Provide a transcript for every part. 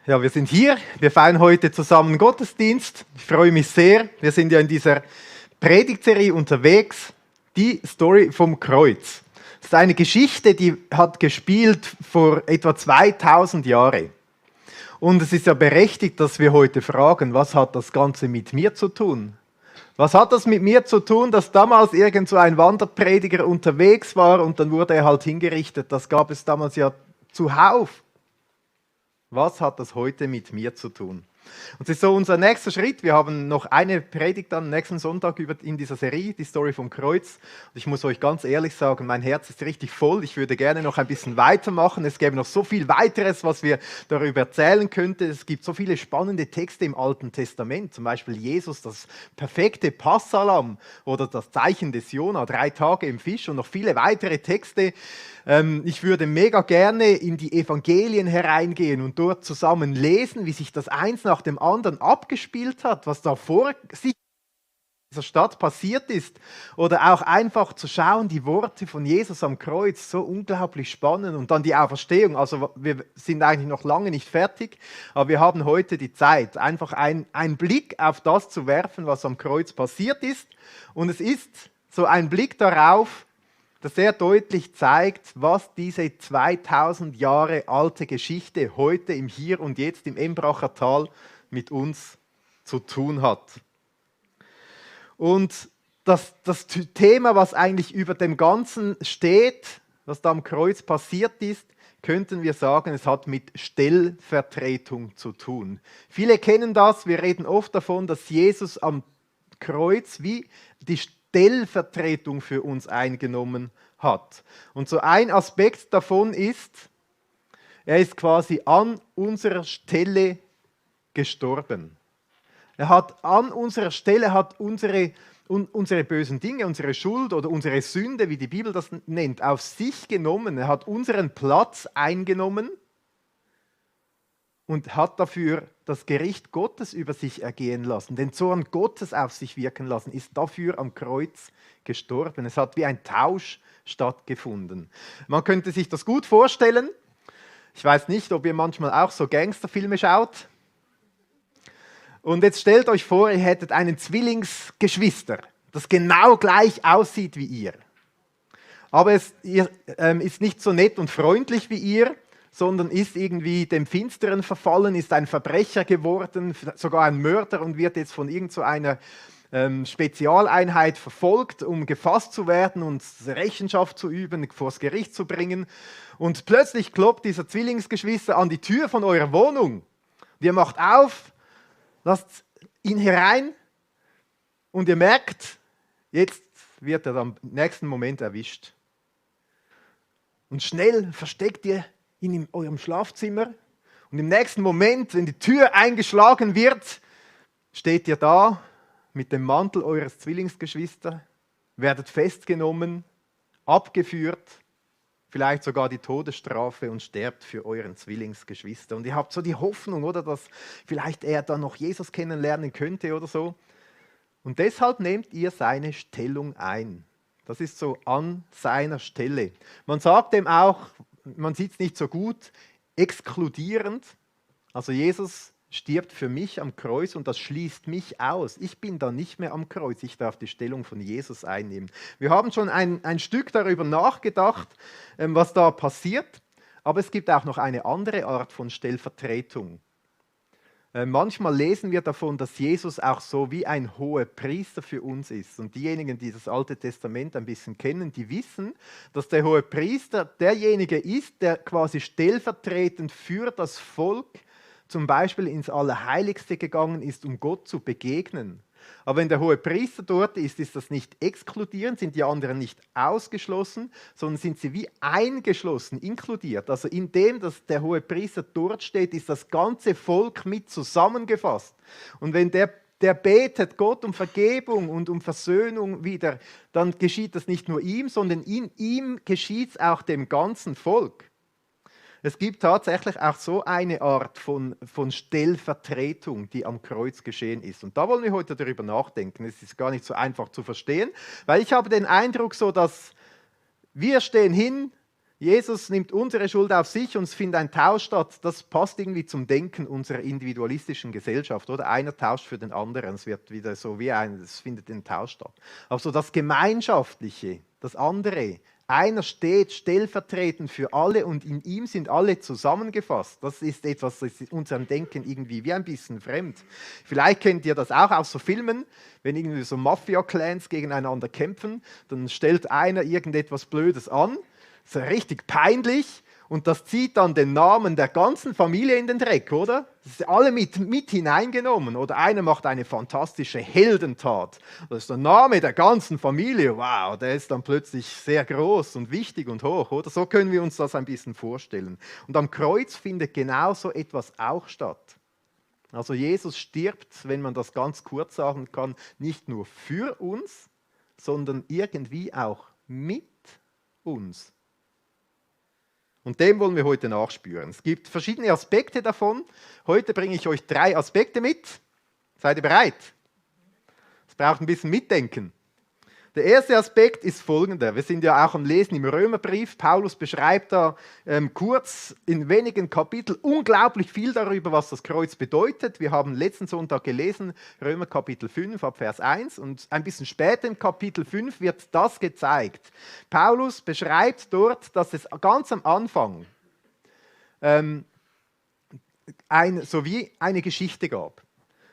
Ja, wir sind hier. Wir feiern heute zusammen Gottesdienst. Ich freue mich sehr. Wir sind ja in dieser Predigtserie unterwegs. Die Story vom Kreuz. Das ist eine Geschichte, die hat gespielt vor etwa 2000 Jahren. Und es ist ja berechtigt, dass wir heute fragen, was hat das Ganze mit mir zu tun? Was hat das mit mir zu tun, dass damals irgend so ein Wanderprediger unterwegs war und dann wurde er halt hingerichtet? Das gab es damals ja zuhauf. Was hat das heute mit mir zu tun? Und das ist so unser nächster Schritt. Wir haben noch eine Predigt am nächsten Sonntag in dieser Serie, die Story vom Kreuz. Und ich muss euch ganz ehrlich sagen, mein Herz ist richtig voll. Ich würde gerne noch ein bisschen weitermachen. Es gäbe noch so viel weiteres, was wir darüber erzählen könnten. Es gibt so viele spannende Texte im Alten Testament. Zum Beispiel Jesus, das perfekte Passalam oder das Zeichen des Jona, 3 Tage im Fisch und noch viele weitere Texte. Ich würde mega gerne in die Evangelien hereingehen und dort zusammen lesen, wie sich das eins nach dem anderen abgespielt hat, was da vor sich in dieser Stadt passiert ist. Oder auch einfach zu schauen, die Worte von Jesus am Kreuz, so unglaublich spannend. Und dann die Auferstehung. Also wir sind eigentlich noch lange nicht fertig, aber wir haben heute die Zeit, einfach einen Blick auf das zu werfen, was am Kreuz passiert ist. Und es ist so ein Blick darauf, das sehr deutlich zeigt, was diese 2000 Jahre alte Geschichte heute im Hier und Jetzt im Embracher Tal mit uns zu tun hat. Und das Thema, was eigentlich über dem Ganzen steht, was da am Kreuz passiert ist, könnten wir sagen, es hat mit Stellvertretung zu tun. Viele kennen das, wir reden oft davon, dass Jesus am Kreuz wie die Stellvertretung für uns eingenommen hat. Und so ein Aspekt davon ist, er ist quasi an unserer Stelle gestorben. Er hat an unserer Stelle unsere bösen Dinge, unsere Schuld oder unsere Sünde, wie die Bibel das nennt, auf sich genommen. Er hat unseren Platz eingenommen und hat dafür das Gericht Gottes über sich ergehen lassen, den Zorn Gottes auf sich wirken lassen, ist dafür am Kreuz gestorben. Es hat wie ein Tausch stattgefunden. Man könnte sich das gut vorstellen. Ich weiß nicht, ob ihr manchmal auch so Gangsterfilme schaut. Und jetzt stellt euch vor, ihr hättet einen Zwillingsgeschwister, das genau gleich aussieht wie ihr. Aber es ist nicht so nett und freundlich wie ihr, sondern ist irgendwie dem Finsteren verfallen, ist ein Verbrecher geworden, sogar ein Mörder und wird jetzt von irgend so einer Spezialeinheit verfolgt, um gefasst zu werden und Rechenschaft zu üben, vors Gericht zu bringen. Und plötzlich klopft dieser Zwillingsgeschwister an die Tür von eurer Wohnung. Ihr macht auf, lasst ihn herein und ihr merkt, jetzt wird er am nächsten Moment erwischt. Und schnell versteckt ihr ihn in eurem Schlafzimmer und im nächsten Moment, wenn die Tür eingeschlagen wird, steht ihr da mit dem Mantel eures Zwillingsgeschwisters, werdet festgenommen, abgeführt, vielleicht sogar die Todesstrafe und sterbt für euren Zwillingsgeschwister. Und ihr habt so die Hoffnung, oder, dass vielleicht er dann noch Jesus kennenlernen könnte oder so. Und deshalb nehmt ihr seine Stellung ein. Das ist so an seiner Stelle. Man sagt dem auch, man sieht es nicht so gut, exkludierend. Also Jesus stirbt für mich am Kreuz und das schließt mich aus. Ich bin dann nicht mehr am Kreuz, ich darf die Stellung von Jesus einnehmen. Wir haben schon ein Stück darüber nachgedacht, was da passiert, aber es gibt auch noch eine andere Art von Stellvertretung. Manchmal lesen wir davon, dass Jesus auch so wie ein hoher Priester für uns ist. Und diejenigen, die das Alte Testament ein bisschen kennen, die wissen, dass der hohe Priester derjenige ist, der quasi stellvertretend für das Volk zum Beispiel ins Allerheiligste gegangen ist, um Gott zu begegnen. Aber wenn der hohe Priester dort ist, ist das nicht exkludierend, sind die anderen nicht ausgeschlossen, sondern sind sie wie eingeschlossen, inkludiert. Also in dem, dass der hohe Priester dort steht, ist das ganze Volk mit zusammengefasst. Und wenn der betet Gott um Vergebung und um Versöhnung wieder, dann geschieht das nicht nur ihm, sondern in ihm geschieht es auch dem ganzen Volk. Es gibt tatsächlich auch so eine Art von Stellvertretung, die am Kreuz geschehen ist. Und da wollen wir heute darüber nachdenken. Es ist gar nicht so einfach zu verstehen, weil ich habe den Eindruck so, dass wir stehen hin, Jesus nimmt unsere Schuld auf sich und es findet ein Tausch statt. Das passt irgendwie zum Denken unserer individualistischen Gesellschaft, oder? Einer tauscht für den anderen. Es wird wieder so wie es findet ein Tausch statt. Aber so das Gemeinschaftliche, das andere, einer steht stellvertretend für alle und in ihm sind alle zusammengefasst. Das ist etwas, das ist unserem Denken irgendwie wie ein bisschen fremd. Vielleicht kennt ihr das auch aus so Filmen, wenn irgendwie so Mafia-Clans gegeneinander kämpfen, dann stellt einer irgendetwas Blödes an, so richtig peinlich, und das zieht dann den Namen der ganzen Familie in den Dreck, oder? Das ist alle mit hineingenommen. Oder einer macht eine fantastische Heldentat. Das ist der Name der ganzen Familie. Wow, der ist dann plötzlich sehr groß und wichtig und hoch, oder? So können wir uns das ein bisschen vorstellen. Und am Kreuz findet genau so etwas auch statt. Also Jesus stirbt, wenn man das ganz kurz sagen kann, nicht nur für uns, sondern irgendwie auch mit uns. Und dem wollen wir heute nachspüren. Es gibt verschiedene Aspekte davon. Heute bringe ich euch 3 Aspekte mit. Seid ihr bereit? Es braucht ein bisschen Mitdenken. Der erste Aspekt ist folgender. Wir sind ja auch am Lesen im Römerbrief. Paulus beschreibt da kurz in wenigen Kapiteln unglaublich viel darüber, was das Kreuz bedeutet. Wir haben letzten Sonntag gelesen, Römer Kapitel 5 ab Vers 1. Und ein bisschen später im Kapitel 5 wird das gezeigt. Paulus beschreibt dort, dass es ganz am Anfang so wie eine Geschichte gab.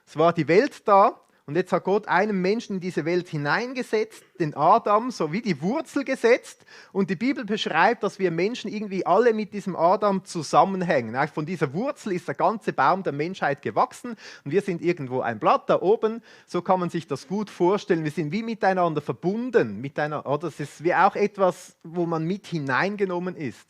Es war die Welt da. Und jetzt hat Gott einen Menschen in diese Welt hineingesetzt, den Adam, so wie die Wurzel gesetzt. Und die Bibel beschreibt, dass wir Menschen irgendwie alle mit diesem Adam zusammenhängen. Von dieser Wurzel ist der ganze Baum der Menschheit gewachsen. Und wir sind irgendwo ein Blatt da oben. So kann man sich das gut vorstellen. Wir sind wie miteinander verbunden. Das ist wie auch etwas, wo man mit hineingenommen ist.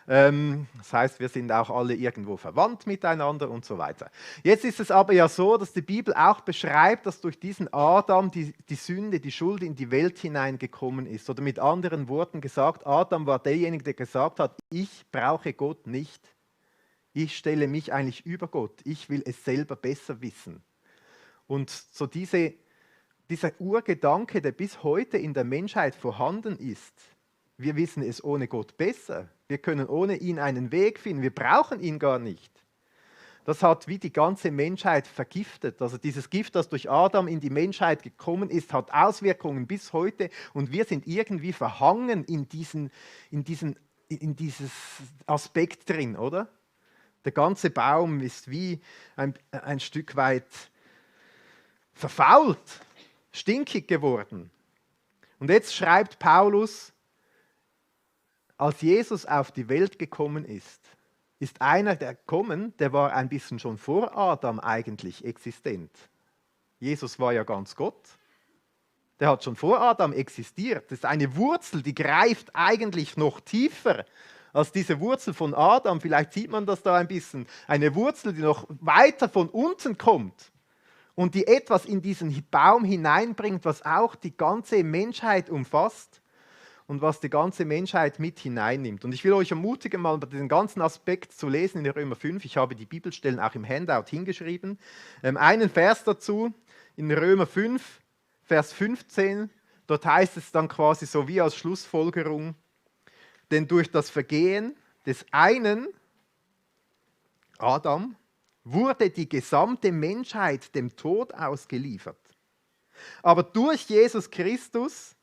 Das heißt, wir sind auch alle irgendwo verwandt miteinander und so weiter. Jetzt ist es aber ja so, dass die Bibel auch beschreibt, dass durch diesen Adam die Sünde, die Schuld in die Welt hineingekommen ist. Oder mit anderen Worten gesagt, Adam war derjenige, der gesagt hat, ich brauche Gott nicht. Ich stelle mich eigentlich über Gott. Ich will es selber besser wissen. Und so dieser Urgedanke, der bis heute in der Menschheit vorhanden ist, wir wissen es ohne Gott besser. Wir können ohne ihn einen Weg finden. Wir brauchen ihn gar nicht. Das hat wie die ganze Menschheit vergiftet. Also dieses Gift, das durch Adam in die Menschheit gekommen ist, hat Auswirkungen bis heute. Und wir sind irgendwie verhangen in dieses Aspekt drin, oder? Der ganze Baum ist wie ein Stück weit verfault, stinkig geworden. Und jetzt schreibt Paulus, als Jesus auf die Welt gekommen ist einer gekommen, der war ein bisschen schon vor Adam eigentlich existent. Jesus war ja ganz Gott. Der hat schon vor Adam existiert. Das ist eine Wurzel, die greift eigentlich noch tiefer als diese Wurzel von Adam. Vielleicht sieht man das da ein bisschen. Eine Wurzel, die noch weiter von unten kommt und die etwas in diesen Baum hineinbringt, was auch die ganze Menschheit umfasst. Und was die ganze Menschheit mit hineinnimmt. Und ich will euch ermutigen, mal den ganzen Aspekt zu lesen in Römer 5. Ich habe die Bibelstellen auch im Handout hingeschrieben. Einen Vers dazu, in Römer 5, Vers 15. Dort heißt es dann quasi so wie als Schlussfolgerung, denn durch das Vergehen des einen, Adam, wurde die gesamte Menschheit dem Tod ausgeliefert. Aber durch Jesus Christus,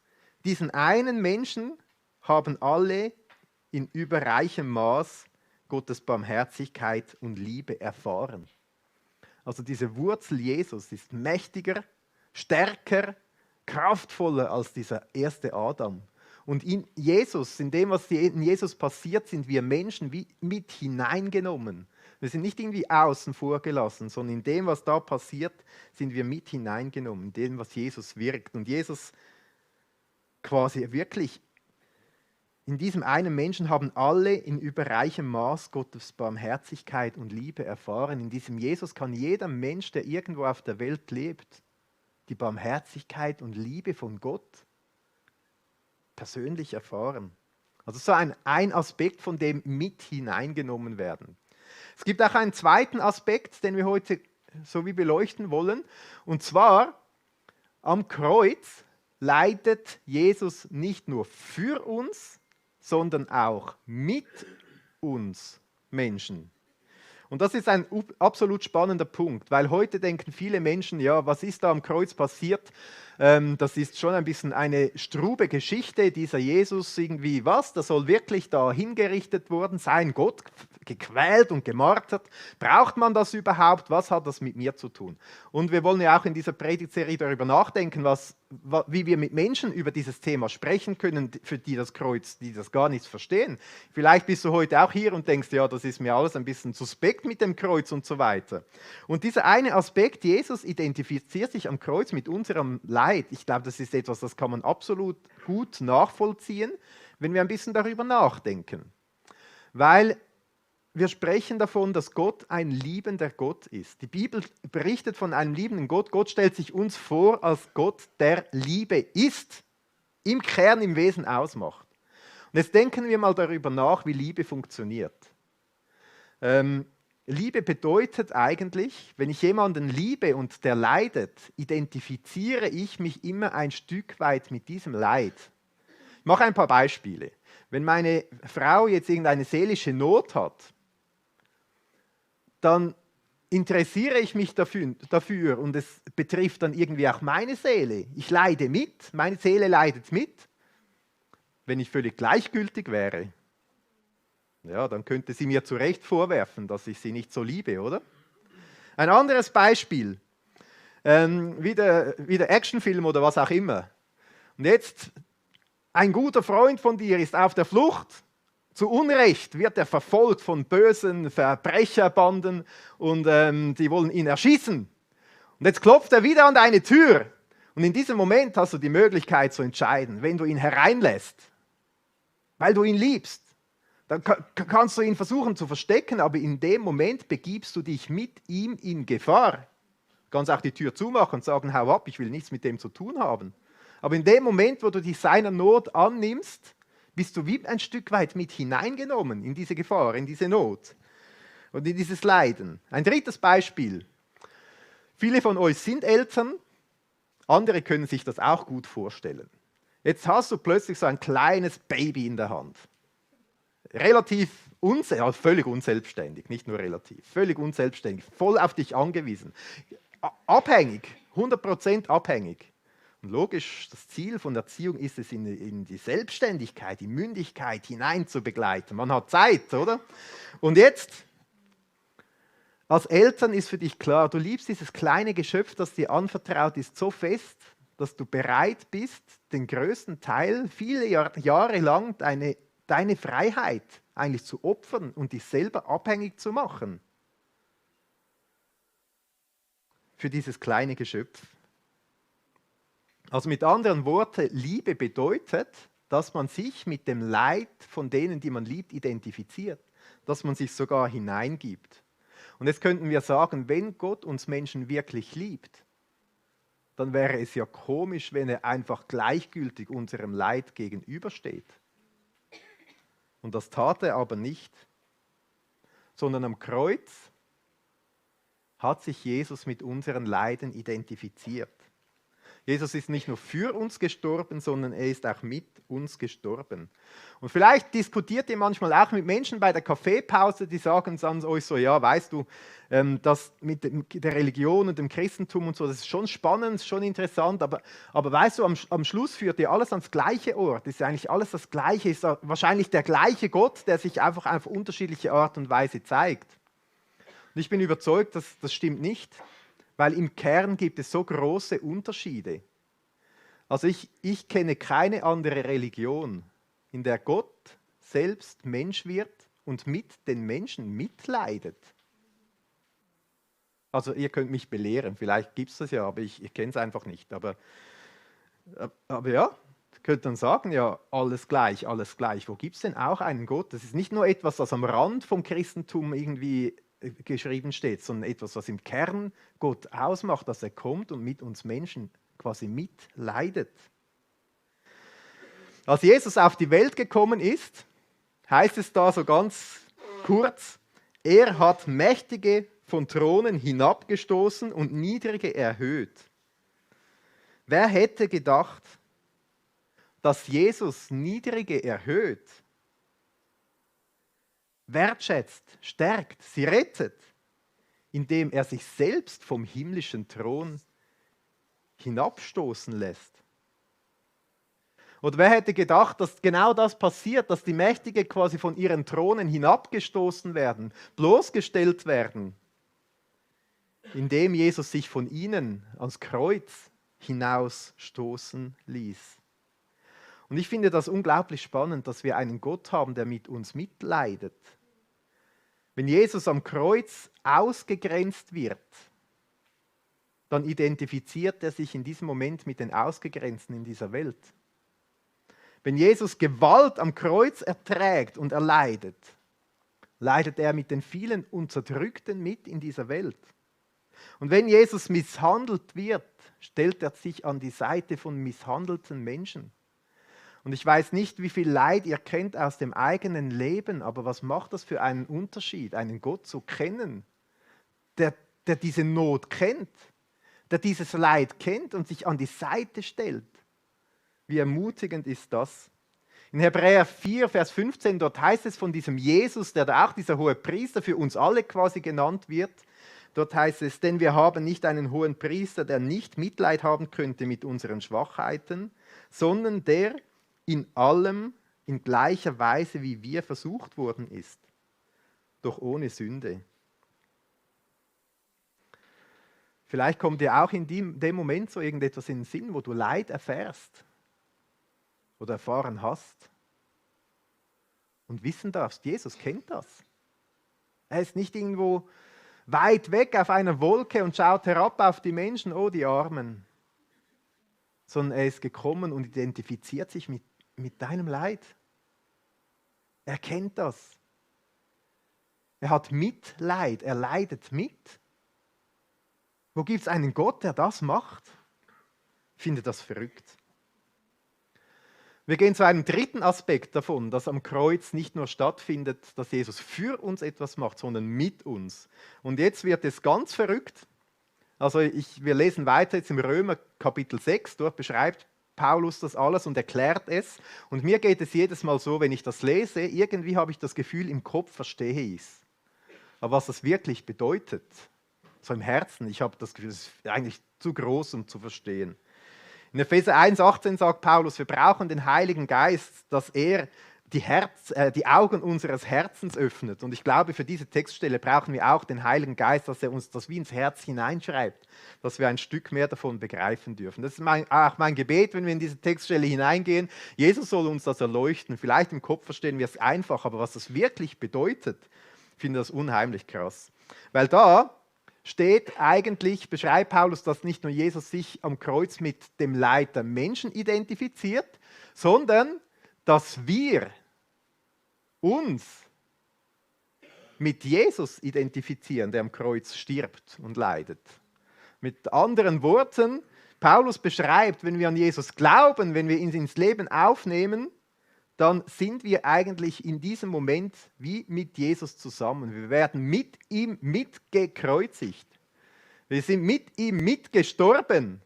diesen einen Menschen, haben alle in überreichem Maß Gottes Barmherzigkeit und Liebe erfahren. Also diese Wurzel Jesus ist mächtiger, stärker, kraftvoller als dieser erste Adam. Und in Jesus, in dem, was in Jesus passiert, sind wir Menschen wie mit hineingenommen. Wir sind nicht irgendwie außen vor gelassen, sondern in dem, was da passiert, sind wir mit hineingenommen, in dem, was Jesus wirkt. Und Jesus quasi wirklich, in diesem einen Menschen haben alle in überreichem Maß Gottes Barmherzigkeit und Liebe erfahren. In diesem Jesus kann jeder Mensch, der irgendwo auf der Welt lebt, die Barmherzigkeit und Liebe von Gott persönlich erfahren. Also so ein Aspekt, von dem mit hineingenommen werden. Es gibt auch einen zweiten Aspekt, den wir heute so wie beleuchten wollen. Und zwar am Kreuz leidet Jesus nicht nur für uns, sondern auch mit uns Menschen. Und das ist ein absolut spannender Punkt, weil heute denken viele Menschen, ja, was ist da am Kreuz passiert? Das ist schon ein bisschen eine strube Geschichte, dieser Jesus irgendwie, was? Der soll wirklich da hingerichtet worden sein, Gott gequält und gemartert. Braucht man das überhaupt? Was hat das mit mir zu tun? Und wir wollen ja auch in dieser Predigtserie darüber nachdenken, wie wir mit Menschen über dieses Thema sprechen können, für die das Kreuz, die das gar nicht verstehen. Vielleicht bist du heute auch hier und denkst, ja, das ist mir alles ein bisschen suspekt mit dem Kreuz und so weiter. Und dieser eine Aspekt, Jesus identifiziert sich am Kreuz mit unserem Leid. Ich glaube, das ist etwas, das kann man absolut gut nachvollziehen, wenn wir ein bisschen darüber nachdenken. Weil wir sprechen davon, dass Gott ein liebender Gott ist. Die Bibel berichtet von einem liebenden Gott. Gott stellt sich uns vor als Gott, der Liebe ist, im Kern, im Wesen ausmacht. Und jetzt denken wir mal darüber nach, wie Liebe funktioniert. Liebe bedeutet eigentlich, wenn ich jemanden liebe und der leidet, identifiziere ich mich immer ein Stück weit mit diesem Leid. Ich mache ein paar Beispiele. Wenn meine Frau jetzt irgendeine seelische Not hat, dann interessiere ich mich dafür und es betrifft dann irgendwie auch meine Seele. Ich leide mit, meine Seele leidet mit. Wenn ich völlig gleichgültig wäre, ja, dann könnte sie mir zu Recht vorwerfen, dass ich sie nicht so liebe, oder? Ein anderes Beispiel, wieder Actionfilm oder was auch immer. Und jetzt, ein guter Freund von dir ist auf der Flucht. Zu Unrecht wird er verfolgt von bösen Verbrecherbanden und die wollen ihn erschießen. Und jetzt klopft er wieder an deine Tür. Und in diesem Moment hast du die Möglichkeit zu entscheiden, wenn du ihn hereinlässt, weil du ihn liebst. Dann kannst du ihn versuchen zu verstecken, aber in dem Moment begibst du dich mit ihm in Gefahr. Du kannst auch die Tür zumachen und sagen, hau ab, ich will nichts mit dem zu tun haben. Aber in dem Moment, wo du dich seiner Not annimmst, bist du wie ein Stück weit mit hineingenommen in diese Gefahr, in diese Not und in dieses Leiden. Ein drittes Beispiel. Viele von euch sind Eltern, andere können sich das auch gut vorstellen. Jetzt hast du plötzlich so ein kleines Baby in der Hand. Völlig unselbstständig, nicht nur relativ, völlig unselbstständig, voll auf dich angewiesen. Abhängig, 100% abhängig. Und logisch, das Ziel von Erziehung ist es, in die Selbstständigkeit, die Mündigkeit hinein zu begleiten. Man hat Zeit, oder? Und jetzt, als Eltern ist für dich klar, du liebst dieses kleine Geschöpf, das dir anvertraut ist, so fest, dass du bereit bist, den größten Teil, viele Jahre lang, deine Freiheit eigentlich zu opfern und dich selber abhängig zu machen. Für dieses kleine Geschöpf. Also mit anderen Worten, Liebe bedeutet, dass man sich mit dem Leid von denen, die man liebt, identifiziert. Dass man sich sogar hineingibt. Und jetzt könnten wir sagen, wenn Gott uns Menschen wirklich liebt, dann wäre es ja komisch, wenn er einfach gleichgültig unserem Leid gegenübersteht. Und das tat er aber nicht, sondern am Kreuz hat sich Jesus mit unseren Leiden identifiziert. Jesus ist nicht nur für uns gestorben, sondern er ist auch mit uns gestorben. Und vielleicht diskutiert ihr manchmal auch mit Menschen bei der Kaffeepause, die sagen dann euch so, ja, weißt du, das mit der Religion und dem Christentum und so, das ist schon spannend, schon interessant, aber weißt du, am Schluss führt ihr alles ans gleiche Ort, ist eigentlich alles das Gleiche, ist wahrscheinlich der gleiche Gott, der sich einfach auf unterschiedliche Art und Weise zeigt. Und ich bin überzeugt, dass das stimmt nicht. Weil im Kern gibt es so große Unterschiede. Also ich kenne keine andere Religion, in der Gott selbst Mensch wird und mit den Menschen mitleidet. Also ihr könnt mich belehren, vielleicht gibt es das ja, aber ich kenne es einfach nicht. Aber ja, ihr könnt dann sagen, ja, alles gleich, alles gleich. Wo gibt es denn auch einen Gott? Das ist nicht nur etwas, das am Rand vom Christentum irgendwie geschrieben steht, sondern etwas, was im Kern Gott ausmacht, dass er kommt und mit uns Menschen quasi mitleidet. Als Jesus auf die Welt gekommen ist, heißt es da so ganz kurz, er hat Mächtige von Thronen hinabgestoßen und Niedrige erhöht. Wer hätte gedacht, dass Jesus Niedrige erhöht wertschätzt, stärkt, sie rettet, indem er sich selbst vom himmlischen Thron hinabstoßen lässt. Oder wer hätte gedacht, dass genau das passiert, dass die Mächtigen quasi von ihren Thronen hinabgestoßen werden, bloßgestellt werden, indem Jesus sich von ihnen ans Kreuz hinausstoßen ließ. Und ich finde das unglaublich spannend, dass wir einen Gott haben, der mit uns mitleidet. Wenn Jesus am Kreuz ausgegrenzt wird, dann identifiziert er sich in diesem Moment mit den Ausgegrenzten in dieser Welt. Wenn Jesus Gewalt am Kreuz erträgt und erleidet, leidet er mit den vielen Unterdrückten mit in dieser Welt. Und wenn Jesus misshandelt wird, stellt er sich an die Seite von misshandelten Menschen. Und ich weiß nicht, wie viel Leid ihr kennt aus dem eigenen Leben, aber was macht das für einen Unterschied, einen Gott zu kennen, der diese Not kennt, der dieses Leid kennt und sich an die Seite stellt. Wie ermutigend ist das? In Hebräer 4, Vers 15, dort heißt es von diesem Jesus, der da auch dieser hohe Priester für uns alle quasi genannt wird. Dort heißt es, denn wir haben nicht einen hohen Priester, der nicht Mitleid haben könnte mit unseren Schwachheiten, sondern der in allem in gleicher Weise wie wir versucht worden ist, doch ohne Sünde. Vielleicht kommt dir auch in dem Moment so irgendetwas in den Sinn, wo du Leid erfährst oder erfahren hast und wissen darfst, Jesus kennt das. Er ist nicht irgendwo weit weg auf einer Wolke und schaut herab auf die Menschen, oh die Armen, sondern er ist gekommen und identifiziert sich mit deinem Leid. Er kennt das. Er hat Mitleid, er leidet mit. Wo gibt es einen Gott, der das macht? Ich finde das verrückt. Wir gehen zu einem dritten Aspekt davon, dass am Kreuz nicht nur stattfindet, dass Jesus für uns etwas macht, sondern mit uns. Und jetzt wird es ganz verrückt. Also wir lesen weiter jetzt im Römer Kapitel 6, dort beschreibt Paulus das alles und erklärt es. Und mir geht es jedes Mal so, wenn ich das lese, irgendwie habe ich das Gefühl, im Kopf verstehe ich es. Aber was das wirklich bedeutet, so im Herzen, ich habe das Gefühl, es ist eigentlich zu groß, um zu verstehen. In Epheser 1,18 sagt Paulus, wir brauchen den Heiligen Geist, dass er die Augen unseres Herzens öffnet. Und ich glaube, für diese Textstelle brauchen wir auch den Heiligen Geist, dass er uns das wie ins Herz hineinschreibt, dass wir ein Stück mehr davon begreifen dürfen. Das ist auch mein Gebet, wenn wir in diese Textstelle hineingehen. Jesus soll uns das erleuchten. Vielleicht im Kopf verstehen wir es einfach, aber was das wirklich bedeutet, ich finde das unheimlich krass. Weil da steht eigentlich, beschreibt Paulus, dass nicht nur Jesus sich am Kreuz mit dem Leid der Menschen identifiziert, sondern dass wir uns mit Jesus identifizieren, der am Kreuz stirbt und leidet. Mit anderen Worten, Paulus beschreibt, wenn wir an Jesus glauben, wenn wir ihn ins Leben aufnehmen, dann sind wir eigentlich in diesem Moment wie mit Jesus zusammen. Wir werden mit ihm mitgekreuzigt. Wir sind mit ihm mitgestorben.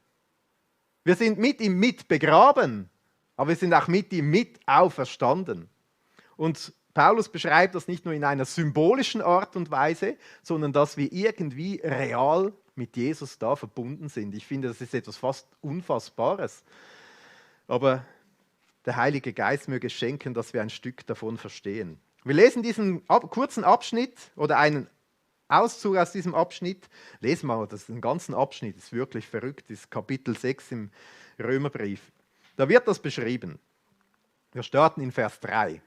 Wir sind mit ihm mitbegraben. Aber wir sind auch mit ihm mit auferstanden. Und Paulus beschreibt das nicht nur in einer symbolischen Art und Weise, sondern dass wir irgendwie real mit Jesus da verbunden sind. Ich finde, das ist etwas fast Unfassbares. Aber der Heilige Geist möge es schenken, dass wir ein Stück davon verstehen. Wir lesen diesen kurzen Abschnitt oder einen Auszug aus diesem Abschnitt. Lesen wir mal, das ist ein ganzen Abschnitt, das ist wirklich verrückt, das ist Kapitel 6 im Römerbrief. Da wird das beschrieben. Wir starten in Vers 3.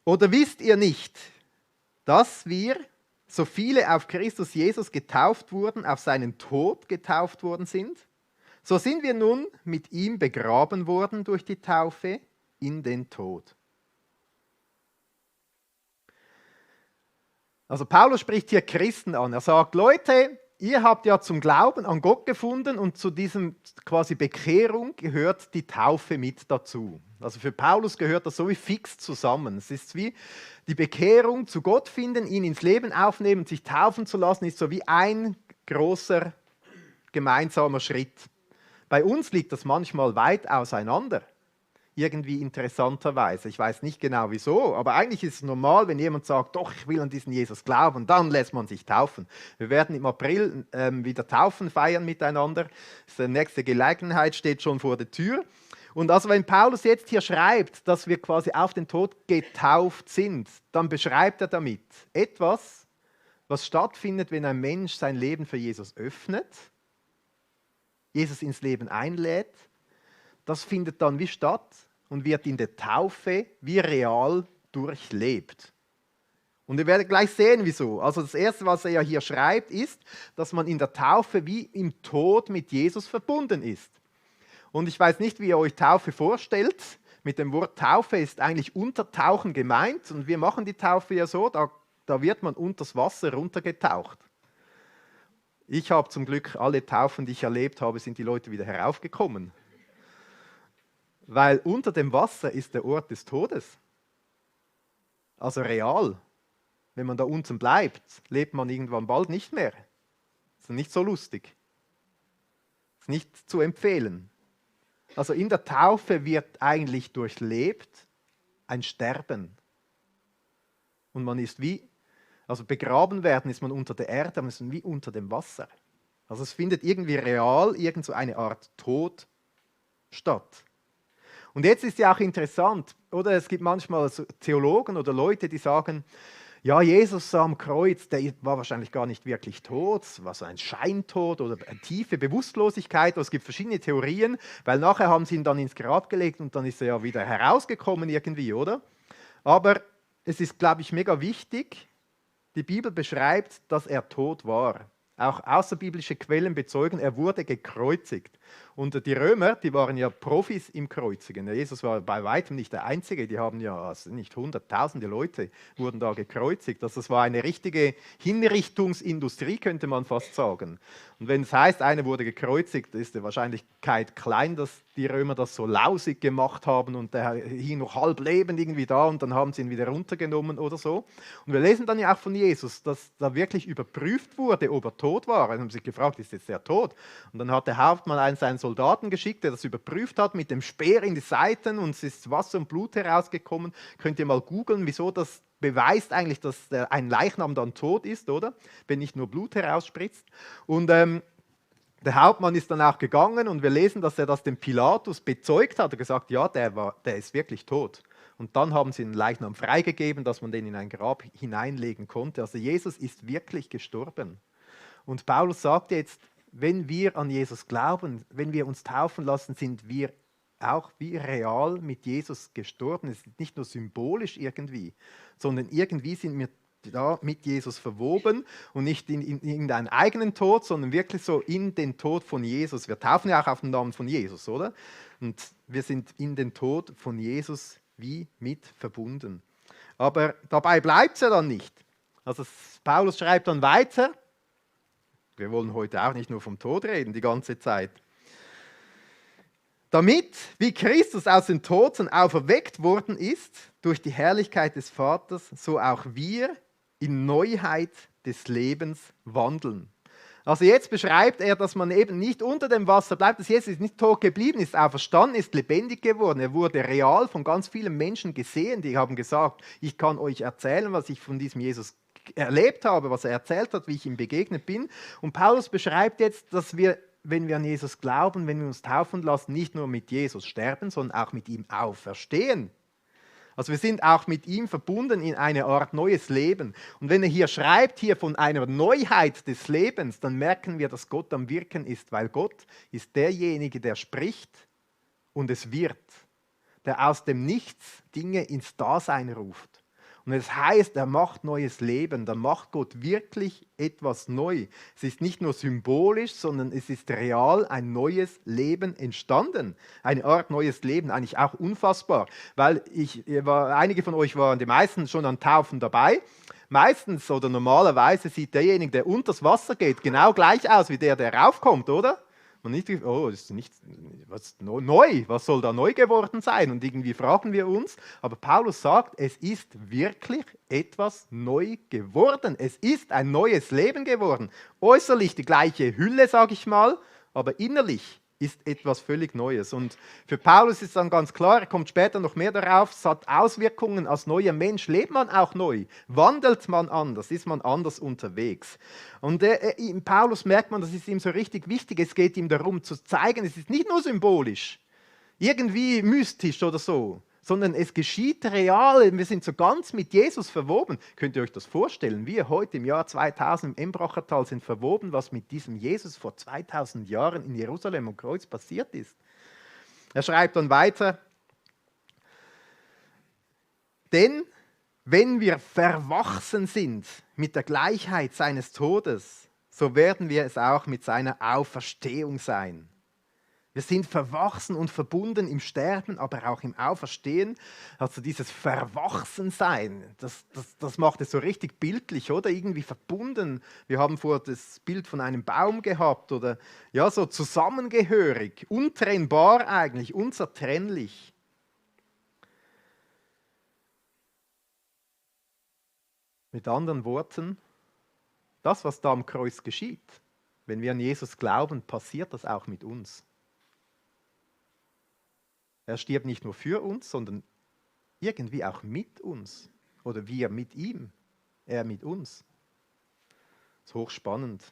Oder wisst ihr nicht, dass wir, so viele auf Christus Jesus getauft wurden, auf seinen Tod getauft worden sind? So sind wir nun mit ihm begraben worden durch die Taufe in den Tod. Also Paulus spricht hier Christen an. Er sagt, Leute, ihr habt ja zum Glauben an Gott gefunden und zu diesem quasi Bekehrung gehört die Taufe mit dazu. Also für Paulus gehört das so wie fix zusammen. Es ist wie die Bekehrung zu Gott finden, ihn ins Leben aufnehmen, sich taufen zu lassen, ist so wie ein großer gemeinsamer Schritt. Bei uns liegt das manchmal weit auseinander. irgendwie interessanterweise. Ich weiß nicht genau wieso, aber eigentlich ist es normal, wenn jemand sagt, doch, ich will an diesen Jesus glauben, dann lässt man sich taufen. Wir werden im April wieder Taufen feiern miteinander. Die nächste Gelegenheit steht schon vor der Tür. Und also wenn Paulus jetzt hier schreibt, dass wir quasi auf den Tod getauft sind, dann beschreibt er damit etwas, was stattfindet, wenn ein Mensch sein Leben für Jesus öffnet, Jesus ins Leben einlädt. Das findet dann wie statt und wird in der Taufe wie real durchlebt. Und ihr werdet gleich sehen, wieso. Also das Erste, was er ja hier schreibt, ist, dass man in der Taufe wie im Tod mit Jesus verbunden ist. Und ich weiß nicht, wie ihr euch Taufe vorstellt. Mit dem Wort Taufe ist eigentlich Untertauchen gemeint. Und wir machen die Taufe ja so, da wird man unter das Wasser runtergetaucht. Ich habe zum Glück alle Taufen, die ich erlebt habe, sind die Leute wieder heraufgekommen. Weil unter dem Wasser ist der Ort des Todes. Also real. Wenn man da unten bleibt, lebt man irgendwann bald nicht mehr. Das ist nicht so lustig. Das ist nicht zu empfehlen. Also in der Taufe wird eigentlich durchlebt ein Sterben. Und man ist wie, also begraben werden ist man unter der Erde, aber man ist wie unter dem Wasser. Also es findet irgendwie real irgend so eine Art Tod statt. Und jetzt ist ja auch interessant, oder es gibt manchmal Theologen oder Leute, die sagen, ja, Jesus am Kreuz, der war wahrscheinlich gar nicht wirklich tot, es war so ein Scheintod oder eine tiefe Bewusstlosigkeit. Es gibt verschiedene Theorien, weil nachher haben sie ihn dann ins Grab gelegt und dann ist er ja wieder herausgekommen irgendwie, oder? Aber es ist, glaube ich, mega wichtig, die Bibel beschreibt, dass er tot war. Auch außerbiblische Quellen bezeugen, er wurde gekreuzigt. Und die Römer, die waren ja Profis im Kreuzigen. Jesus war bei weitem nicht der Einzige. Die haben ja nicht hunderttausende Leute wurden da gekreuzigt. Also das war eine richtige Hinrichtungsindustrie, könnte man fast sagen. Und wenn es heißt, einer wurde gekreuzigt, ist die Wahrscheinlichkeit klein, dass die Römer das so lausig gemacht haben und der hing noch halb lebend irgendwie da und dann haben sie ihn wieder runtergenommen oder so. Und wir lesen dann ja auch von Jesus, dass da wirklich überprüft wurde, ob er tot war. Dann haben sie sich gefragt, ist jetzt der tot? Und dann hat der Hauptmann einen seinen Soldaten geschickt, der das überprüft hat, mit dem Speer in die Seiten und es ist Wasser und Blut herausgekommen. Könnt ihr mal googeln, wieso das beweist eigentlich, dass ein Leichnam dann tot ist, oder? Wenn nicht nur Blut herausspritzt. Und der Hauptmann ist dann auch gegangen und wir lesen, dass er das dem Pilatus bezeugt hat. Er hat gesagt, ja, der ist wirklich tot. Und dann haben sie den Leichnam freigegeben, dass man den in ein Grab hineinlegen konnte. Also Jesus ist wirklich gestorben. Und Paulus sagt jetzt, wenn wir an Jesus glauben, wenn wir uns taufen lassen, sind wir auch wie real mit Jesus gestorben. Es ist nicht nur symbolisch irgendwie, sondern irgendwie sind wir da mit Jesus verwoben und nicht in irgendeinen eigenen Tod, sondern wirklich so in den Tod von Jesus. Wir taufen ja auch auf den Namen von Jesus, oder? Und wir sind in den Tod von Jesus wie mit verbunden. Aber dabei bleibt es ja dann nicht. Also Paulus schreibt dann weiter, wir wollen heute auch nicht nur vom Tod reden, die ganze Zeit. Damit, wie Christus aus den Toten auferweckt worden ist, durch die Herrlichkeit des Vaters, so auch wir in Neuheit des Lebens wandeln. Also jetzt beschreibt er, dass man eben nicht unter dem Wasser bleibt, dass Jesus nicht tot geblieben ist, auferstanden ist, lebendig geworden. Er wurde real von ganz vielen Menschen gesehen, die haben gesagt, ich kann euch erzählen, was ich von diesem Jesus erlebt habe, was er erzählt hat, wie ich ihm begegnet bin. Und Paulus beschreibt jetzt, dass wir, wenn wir an Jesus glauben, wenn wir uns taufen lassen, nicht nur mit Jesus sterben, sondern auch mit ihm auferstehen. Also wir sind auch mit ihm verbunden in eine Art neues Leben. Und wenn er hier schreibt, hier von einer Neuheit des Lebens, dann merken wir, dass Gott am Wirken ist, weil Gott ist derjenige, der spricht und es wird, der aus dem Nichts Dinge ins Dasein ruft. Und es heißt, er macht neues Leben, da macht Gott wirklich etwas neu. Es ist nicht nur symbolisch, sondern es ist real ein neues Leben entstanden. Eine Art neues Leben, eigentlich auch unfassbar. Weil einige von euch waren, die meisten schon an Taufen dabei. Meistens oder normalerweise sieht derjenige, der unter das Wasser geht, genau gleich aus wie der raufkommt, oder? Und nicht, oh, das ist nicht was neu, was soll da neu geworden sein? Und irgendwie fragen wir uns, aber Paulus sagt, es ist wirklich etwas neu geworden. Es ist ein neues Leben geworden. Äußerlich die gleiche Hülle, sage ich mal, aber innerlich ist etwas völlig Neues. Und für Paulus ist dann ganz klar, er kommt später noch mehr darauf, es hat Auswirkungen. Als neuer Mensch lebt man auch neu, wandelt man anders, ist man anders unterwegs. Und in Paulus merkt man, das ist ihm so richtig wichtig, es geht ihm darum zu zeigen, es ist nicht nur symbolisch, irgendwie mystisch oder so, sondern es geschieht real. Wir sind so ganz mit Jesus verwoben. Könnt ihr euch das vorstellen? Wir heute im Jahr 2000 im Embrachertal sind verwoben, was mit diesem Jesus vor 2000 Jahren in Jerusalem am Kreuz passiert ist. Er schreibt dann weiter, denn wenn wir verwachsen sind mit der Gleichheit seines Todes, so werden wir es auch mit seiner Auferstehung sein. Wir sind verwachsen und verbunden im Sterben, aber auch im Auferstehen. Also dieses Verwachsensein, das macht es so richtig bildlich, oder? Irgendwie verbunden. Wir haben vorher das Bild von einem Baum gehabt, oder ja, so zusammengehörig, untrennbar eigentlich, unzertrennlich. Mit anderen Worten, das, was da am Kreuz geschieht, wenn wir an Jesus glauben, passiert das auch mit uns. Er stirbt nicht nur für uns, sondern irgendwie auch mit uns. Oder wir mit ihm, er mit uns. Das ist hochspannend.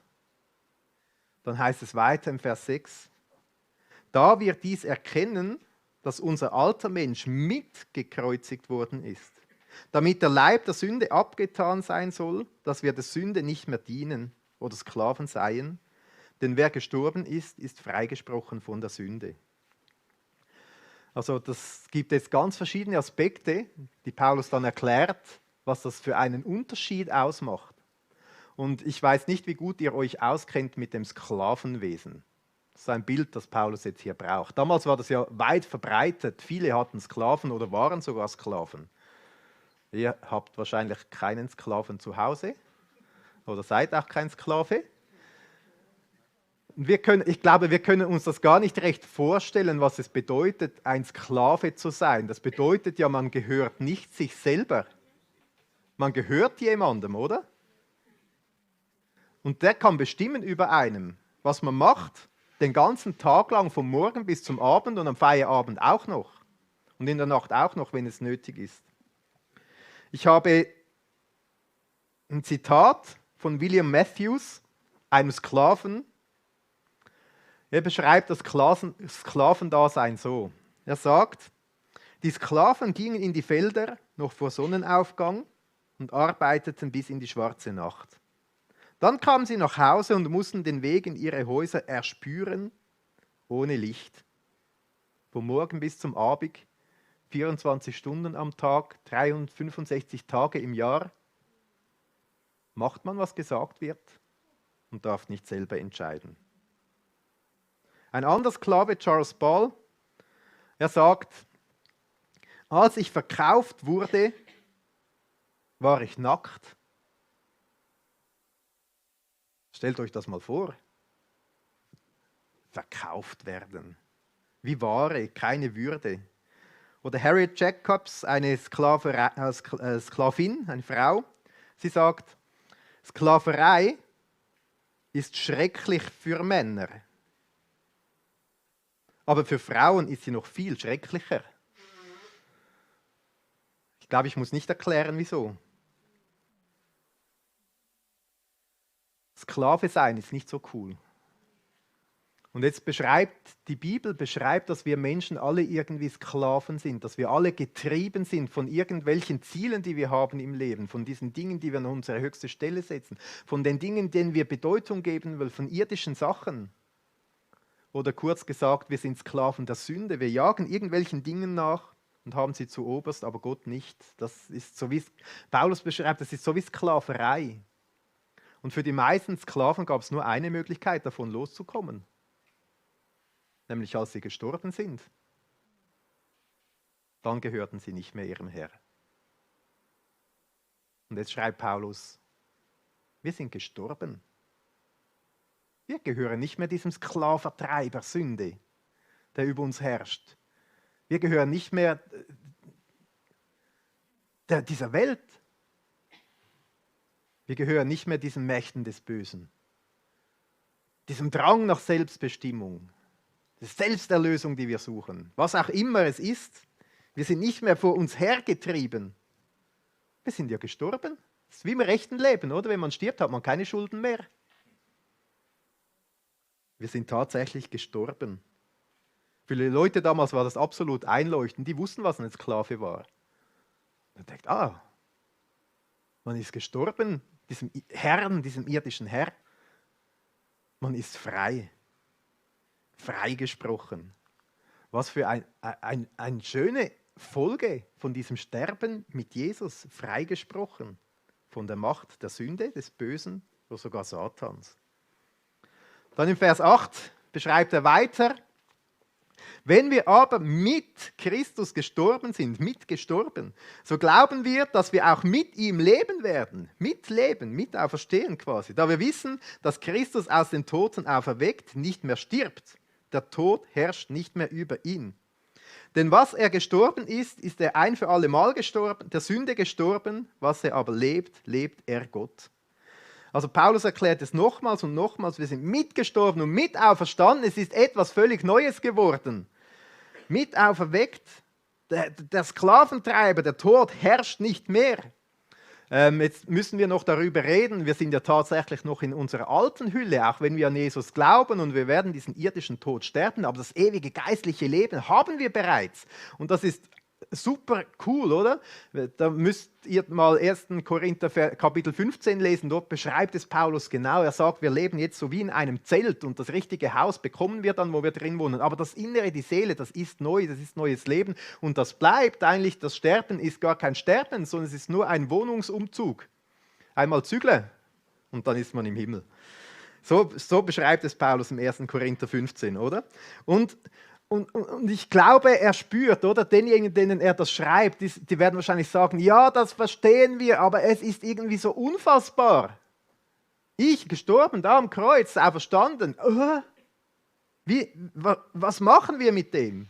Dann heißt es weiter im Vers 6, da wir dies erkennen, dass unser alter Mensch mitgekreuzigt worden ist, damit der Leib der Sünde abgetan sein soll, dass wir der Sünde nicht mehr dienen oder Sklaven seien, denn wer gestorben ist, ist freigesprochen von der Sünde. Also das gibt jetzt ganz verschiedene Aspekte, die Paulus dann erklärt, was das für einen Unterschied ausmacht. Und ich weiß nicht, wie gut ihr euch auskennt mit dem Sklavenwesen. Das ist ein Bild, das Paulus jetzt hier braucht. Damals war das ja weit verbreitet. Viele hatten Sklaven oder waren sogar Sklaven. Ihr habt wahrscheinlich keinen Sklaven zu Hause oder seid auch kein Sklave. Ich glaube, wir können uns das gar nicht recht vorstellen, was es bedeutet, ein Sklave zu sein. Das bedeutet ja, man gehört nicht sich selber. Man gehört jemandem, oder? Und der kann bestimmen über einem, was man macht, den ganzen Tag lang, vom Morgen bis zum Abend und am Feierabend auch noch. Und in der Nacht auch noch, wenn es nötig ist. Ich habe ein Zitat von William Matthews, einem Sklaven. Er beschreibt das Sklavendasein so. Er sagt, die Sklaven gingen in die Felder noch vor Sonnenaufgang und arbeiteten bis in die schwarze Nacht. Dann kamen sie nach Hause und mussten den Weg in ihre Häuser erspüren, ohne Licht. Vom Morgen bis zum Abend, 24 Stunden am Tag, 365 Tage im Jahr, macht man, was gesagt wird und darf nicht selber entscheiden. Ein anderer Sklave, Charles Ball, er sagt, als ich verkauft wurde, war ich nackt. Stellt euch das mal vor. Verkauft werden. Wie Ware, keine Würde. Oder Harriet Jacobs, eine Sklavin, eine Frau, sie sagt, Sklaverei ist schrecklich für Männer. Aber für Frauen ist sie noch viel schrecklicher. Ich glaube, ich muss nicht erklären, wieso. Sklave sein ist nicht so cool. Und jetzt die Bibel beschreibt, dass wir Menschen alle irgendwie Sklaven sind, dass wir alle getrieben sind von irgendwelchen Zielen, die wir haben im Leben, von diesen Dingen, die wir an unsere höchste Stelle setzen, von den Dingen, denen wir Bedeutung geben wollen, von irdischen Sachen. Oder kurz gesagt, wir sind Sklaven der Sünde. Wir jagen irgendwelchen Dingen nach und haben sie zu oberst, aber Gott nicht. Das ist so, wie Paulus beschreibt, das ist so wie Sklaverei. Und für die meisten Sklaven gab es nur eine Möglichkeit, davon loszukommen. Nämlich als sie gestorben sind. Dann gehörten sie nicht mehr ihrem Herr. Und jetzt schreibt Paulus, wir sind gestorben. Wir gehören nicht mehr diesem Sklavertreiber Sünde, der über uns herrscht. Wir gehören nicht mehr dieser Welt. Wir gehören nicht mehr diesen Mächten des Bösen, diesem Drang nach Selbstbestimmung, Die Selbsterlösung, die wir suchen. Was auch immer es ist. Wir sind nicht mehr vor uns hergetrieben. Wir sind ja gestorben. Das ist wie im rechten Leben, oder? Wenn man stirbt, hat man keine Schulden mehr. Wir sind tatsächlich gestorben. Für die Leute damals war das absolut einleuchtend. Die wussten, was ein Sklave war. Man denkt, man ist gestorben, diesem Herrn, diesem irdischen Herr. Man ist frei. Freigesprochen. Was für eine schöne Folge von diesem Sterben mit Jesus. Freigesprochen von der Macht der Sünde, des Bösen oder sogar Satans. Dann im Vers 8 beschreibt er weiter, wenn wir aber mit Christus gestorben sind, mitgestorben, so glauben wir, dass wir auch mit ihm leben werden. Mitleben, mit auferstehen quasi. Da wir wissen, dass Christus aus den Toten auferweckt, nicht mehr stirbt. Der Tod herrscht nicht mehr über ihn. Denn was er gestorben ist, ist er ein für alle Mal gestorben, der Sünde gestorben, was er aber lebt, lebt er Gott. Also Paulus erklärt es nochmals und nochmals, wir sind mitgestorben und mit auferstanden, es ist etwas völlig Neues geworden. Mit auferweckt, der Sklaventreiber, der Tod herrscht nicht mehr. Jetzt müssen wir noch darüber reden, wir sind ja tatsächlich noch in unserer alten Hülle, auch wenn wir an Jesus glauben und wir werden diesen irdischen Tod sterben, aber das ewige geistliche Leben haben wir bereits. Und das ist super cool, oder? Da müsst ihr mal 1. Korinther Kapitel 15 lesen, dort beschreibt es Paulus genau. Er sagt, wir leben jetzt so wie in einem Zelt und das richtige Haus bekommen wir dann, wo wir drin wohnen. Aber das Innere, die Seele, das ist neu, das ist neues Leben und das bleibt eigentlich, das Sterben ist gar kein Sterben, sondern es ist nur ein Wohnungsumzug. Einmal zügeln und dann ist man im Himmel. So beschreibt es Paulus im 1. Korinther 15, oder? Und ich glaube, er spürt, oder? Denjenigen, denen er das schreibt, die werden wahrscheinlich sagen, ja, das verstehen wir, aber es ist irgendwie so unfassbar. Ich, gestorben, da am Kreuz, auferstanden. Was machen wir mit dem?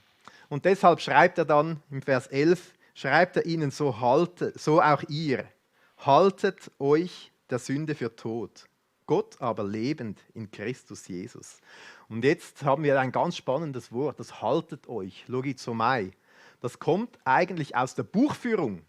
Und deshalb schreibt er dann im Vers 11, schreibt er ihnen so auch ihr, haltet euch der Sünde für tot, Gott aber lebend in Christus Jesus. Und jetzt haben wir ein ganz spannendes Wort, das haltet euch, logizomai. Das kommt eigentlich aus der Buchführung.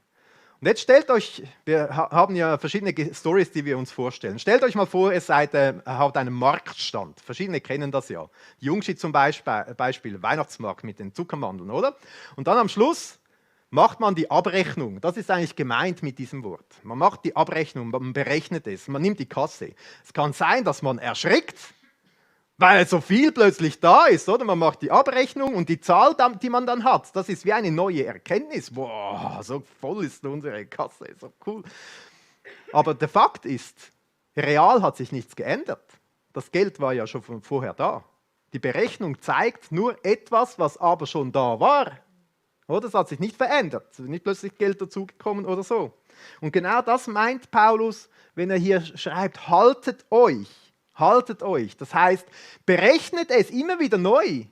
Und jetzt stellt euch, wir haben ja verschiedene Stories, die wir uns vorstellen. Stellt euch mal vor, ihr habt einen Marktstand. Verschiedene kennen das ja. Die Jungschi zum Beispiel, Weihnachtsmarkt mit den Zuckermandeln, oder? Und dann am Schluss macht man die Abrechnung. Das ist eigentlich gemeint mit diesem Wort. Man macht die Abrechnung, man berechnet es, man nimmt die Kasse. Es kann sein, dass man erschrickt, weil so viel plötzlich da ist, oder? Man macht die Abrechnung und die Zahl, die man dann hat, das ist wie eine neue Erkenntnis. Boah, so voll ist unsere Kasse, so cool. Aber der Fakt ist, real hat sich nichts geändert. Das Geld war ja schon von vorher da. Die Berechnung zeigt nur etwas, was aber schon da war. Oder? Das hat sich nicht verändert. Es ist nicht plötzlich Geld dazugekommen oder so. Und genau das meint Paulus, wenn er hier schreibt, haltet euch. Haltet euch. Das heißt, berechnet es immer wieder neu.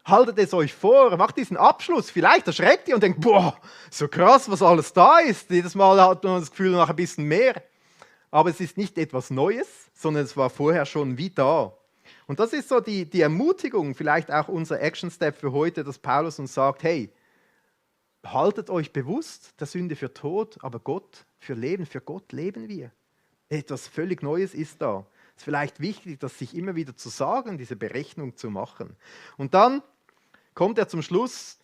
Haltet es euch vor, macht diesen Abschluss. Vielleicht erschreckt ihr und denkt, boah, so krass, was alles da ist. Jedes Mal hat man das Gefühl, noch ein bisschen mehr. Aber es ist nicht etwas Neues, sondern es war vorher schon wie da. Und das ist so die Ermutigung, vielleicht auch unser Action-Step für heute, dass Paulus uns sagt, hey, haltet euch bewusst, der Sünde für Tod, aber Gott für Leben. Für Gott leben wir. Etwas völlig Neues ist da. Es ist vielleicht wichtig, das sich immer wieder zu sagen, diese Berechnung zu machen. Und dann kommt er zum Schluss,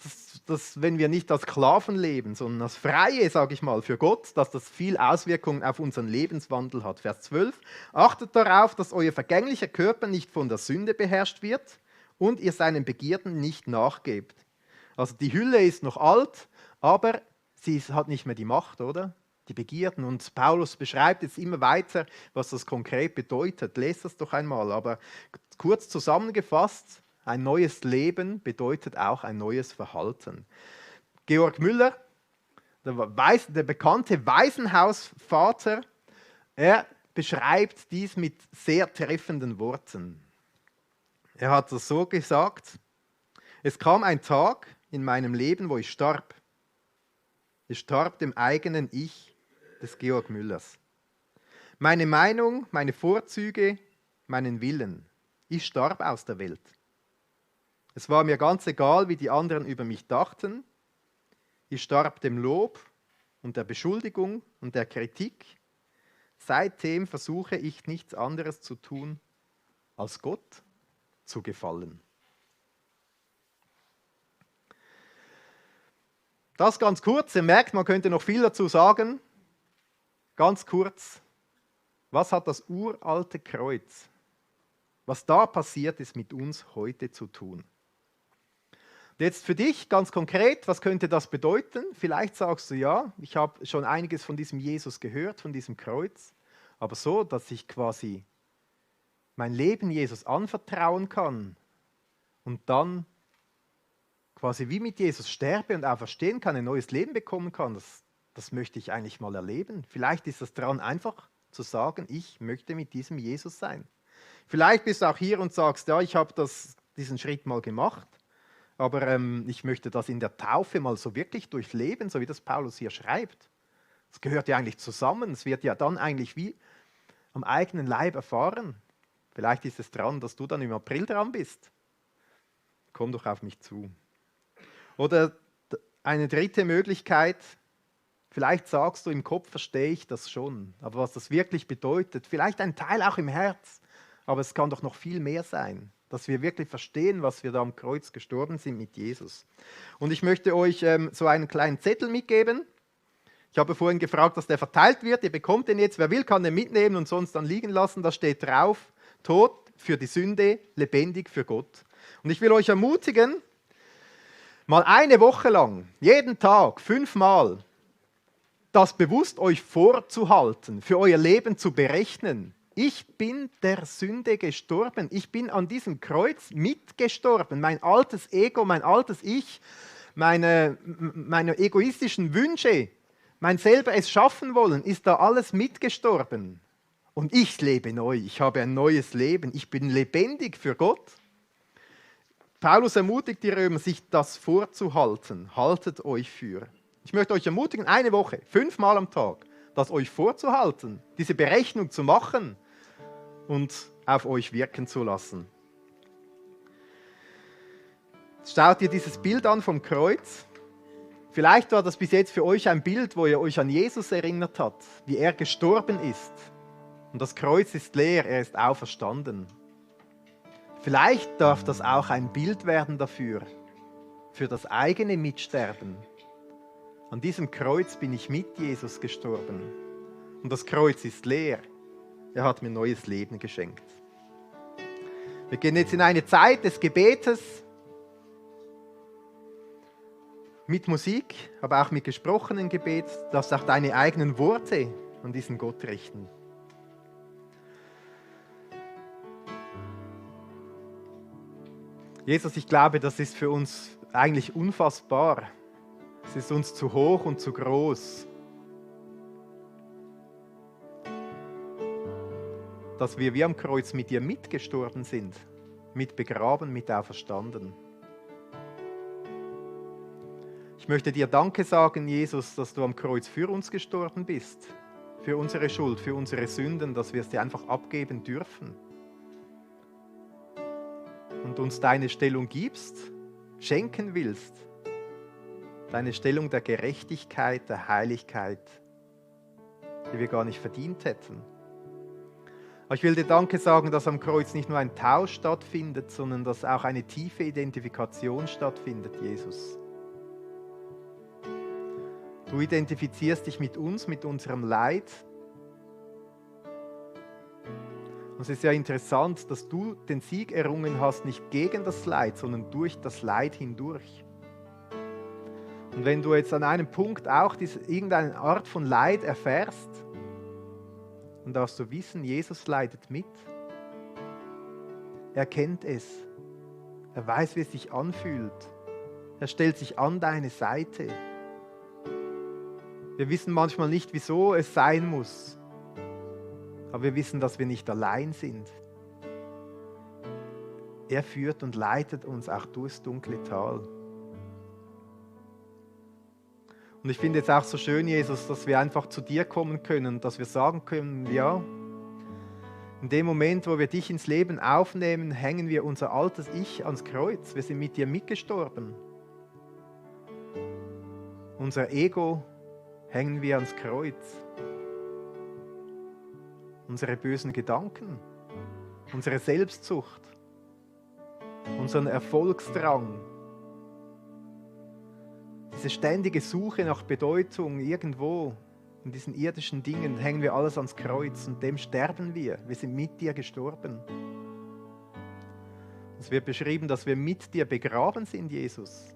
dass wenn wir nicht als Sklaven leben, sondern als Freie, sage ich mal, für Gott, dass das viel Auswirkungen auf unseren Lebenswandel hat. Vers 12, achtet darauf, dass euer vergänglicher Körper nicht von der Sünde beherrscht wird und ihr seinen Begierden nicht nachgebt. Also die Hülle ist noch alt, aber sie hat nicht mehr die Macht, oder? Die Begierden. Und Paulus beschreibt jetzt immer weiter, was das konkret bedeutet. Lest das doch einmal. Aber kurz zusammengefasst, ein neues Leben bedeutet auch ein neues Verhalten. Georg Müller, der bekannte Waisenhausvater, er beschreibt dies mit sehr treffenden Worten. Er hat das so gesagt: Es kam ein Tag in meinem Leben, wo ich starb. Ich starb dem eigenen Ich des Georg Müllers. Meine Meinung, meine Vorzüge, meinen Willen. Ich starb aus der Welt. Es war mir ganz egal, wie die anderen über mich dachten. Ich starb dem Lob und der Beschuldigung und der Kritik. Seitdem versuche ich nichts anderes zu tun, als Gott zu gefallen. Das ganz kurz, ihr merkt, man könnte noch viel dazu sagen. Ganz kurz, was hat das uralte Kreuz, was da passiert ist, mit uns heute zu tun? Und jetzt für dich ganz konkret, was könnte das bedeuten? Vielleicht sagst du, ja, ich habe schon einiges von diesem Jesus gehört, von diesem Kreuz, aber so, dass ich quasi mein Leben Jesus anvertrauen kann und dann quasi wie mit Jesus sterbe und auferstehen kann, ein neues Leben bekommen kann, das möchte ich eigentlich mal erleben. Vielleicht ist es dran, einfach zu sagen, ich möchte mit diesem Jesus sein. Vielleicht bist du auch hier und sagst, ja, ich habe diesen Schritt mal gemacht, aber ich möchte das in der Taufe mal so wirklich durchleben, so wie das Paulus hier schreibt. Das gehört ja eigentlich zusammen. Es wird ja dann eigentlich wie am eigenen Leib erfahren. Vielleicht ist es dran, dass du dann im April dran bist. Komm doch auf mich zu. Oder eine dritte Möglichkeit, vielleicht sagst du, im Kopf verstehe ich das schon, aber was das wirklich bedeutet, vielleicht ein Teil auch im Herz, aber es kann doch noch viel mehr sein, dass wir wirklich verstehen, was wir da am Kreuz gestorben sind mit Jesus. Und ich möchte euch so einen kleinen Zettel mitgeben. Ich habe vorhin gefragt, dass der verteilt wird. Ihr bekommt den jetzt. Wer will, kann den mitnehmen und sonst dann liegen lassen. Da steht drauf, tot für die Sünde, lebendig für Gott. Und ich will euch ermutigen, mal eine Woche lang, jeden Tag, 5-mal, das bewusst euch vorzuhalten, für euer Leben zu berechnen. Ich bin der Sünde gestorben. Ich bin an diesem Kreuz mitgestorben. Mein altes Ego, mein altes Ich, meine egoistischen Wünsche, mein selber es schaffen wollen, ist da alles mitgestorben. Und ich lebe neu. Ich habe ein neues Leben. Ich bin lebendig für Gott. Paulus ermutigt die Römer, sich das vorzuhalten. Haltet euch für. Ich möchte euch ermutigen, eine Woche, 5-mal am Tag, das euch vorzuhalten, diese Berechnung zu machen und auf euch wirken zu lassen. Schaut ihr dieses Bild an vom Kreuz. Vielleicht war das bis jetzt für euch ein Bild, wo ihr euch an Jesus erinnert habt, wie er gestorben ist. Und das Kreuz ist leer, er ist auferstanden. Vielleicht darf das auch ein Bild werden dafür, für das eigene Mitsterben. An diesem Kreuz bin ich mit Jesus gestorben. Und das Kreuz ist leer. Er hat mir neues Leben geschenkt. Wir gehen jetzt in eine Zeit des Gebetes mit Musik, aber auch mit gesprochenem Gebet. Du darfst auch deine eigenen Worte an diesen Gott richten. Jesus, ich glaube, das ist für uns eigentlich unfassbar. Es ist uns zu hoch und zu groß, dass wir wie am Kreuz mit dir mitgestorben sind, mit begraben, mit auferstanden. Ich möchte dir Danke sagen, Jesus, dass du am Kreuz für uns gestorben bist, für unsere Schuld, für unsere Sünden, dass wir es dir einfach abgeben dürfen. Und uns deine Stellung gibst, schenken willst. Deine Stellung der Gerechtigkeit, der Heiligkeit, die wir gar nicht verdient hätten. Aber ich will dir Danke sagen, dass am Kreuz nicht nur ein Tausch stattfindet, sondern dass auch eine tiefe Identifikation stattfindet, Jesus. Du identifizierst dich mit uns, mit unserem Leid. Und es ist ja interessant, dass du den Sieg errungen hast, nicht gegen das Leid, sondern durch das Leid hindurch. Und wenn du jetzt an einem Punkt auch irgendeine Art von Leid erfährst, dann darfst du wissen, Jesus leidet mit. Er kennt es. Er weiß, wie es sich anfühlt. Er stellt sich an deine Seite. Wir wissen manchmal nicht, wieso es sein muss. Aber wir wissen, dass wir nicht allein sind. Er führt und leitet uns auch durchs dunkle Tal. Und ich finde es auch so schön, Jesus, dass wir einfach zu dir kommen können, dass wir sagen können, ja, In dem Moment, wo wir dich ins Leben aufnehmen, hängen wir unser altes Ich ans Kreuz. Wir sind mit dir mitgestorben. Unser Ego hängen wir ans Kreuz. Unsere bösen Gedanken, unsere Selbstsucht, unseren Erfolgsdrang, diese ständige Suche nach Bedeutung irgendwo in diesen irdischen Dingen, hängen wir alles ans Kreuz und dem sterben wir. Wir sind mit dir gestorben. Es wird beschrieben, dass wir mit dir begraben sind, Jesus.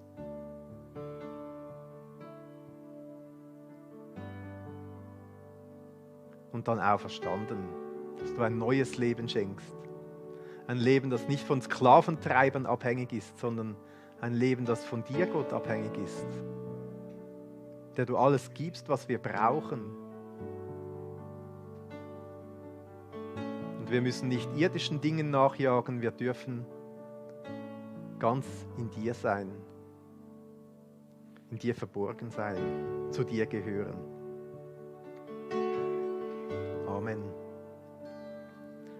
Und dann auferstanden, dass du ein neues Leben schenkst. Ein Leben, das nicht von Sklaventreibern abhängig ist, sondern ein Leben, das von dir, Gott, abhängig ist. Der du alles gibst, was wir brauchen. Und wir müssen nicht irdischen Dingen nachjagen, wir dürfen ganz in dir sein, in dir verborgen sein, zu dir gehören.